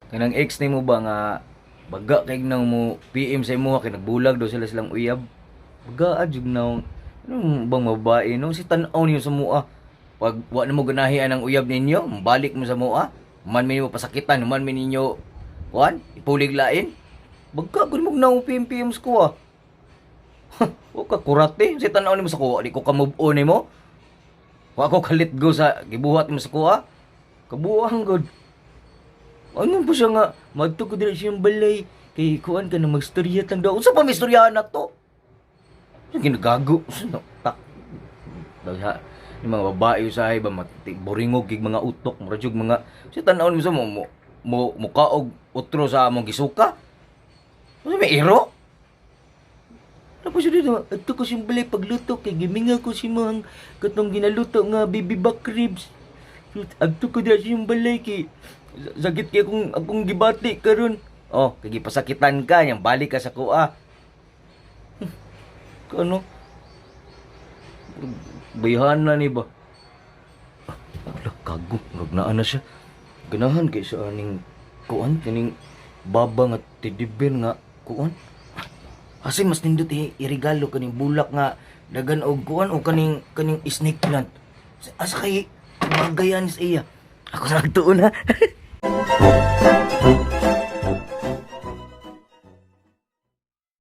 Kanang ex nimo ba nga baga kay nang mo PM sa imo kay nagbulag daw sila silang uyab. Baga jud na ano bang babae no si tan-aw niyo sa mua. Pag wa na mo ganahian ang uyab ninyo, balik mo sa mua. Man mi mo pasakitan, man mi ninyo kuan, ipulig lain. Baga gud mo na PM PM sa kuha. Wa ka kurate, si tan-aw nimo sa kuha, di ko ka move on nimo. Wa ko ka let go sa gibuhat mo sa kuha. Kabuang gud. Ano po siya nga, madto ko diri siyang balay. Kay kuan ka na magstorya tang daw. Unsa pa may istoryahan na to? Sa ginagago. Sa tak. Dagha yung mga babae usahay ba mati boringog kig mga utok mura jud mga sa tan-awon mo sa mo mo mo mukaog otro sa among gisuka. Unsa may iro? Tapos siya dito, adto ko siyang balay pagluto kay giminga ko si mga katong ginaluto nga baby back ribs. Adto ko diri siyang balay kay sakit kay akong akong gibati karon. Oh, kay gipasakitan ka, yang balik ka sa kuha. Kano? Bayhana ni ba? Ah, ala, kago, murag naa na siya. Ganahan kay sa aning kuan kining baba nga teddy bear nga kuan. Asa mas nindot irigalo, kaning bulak nga dagan og kuan o kaning kaning snake plant? Asa kay bagayan sa iya? Ako sa nagtuon ha.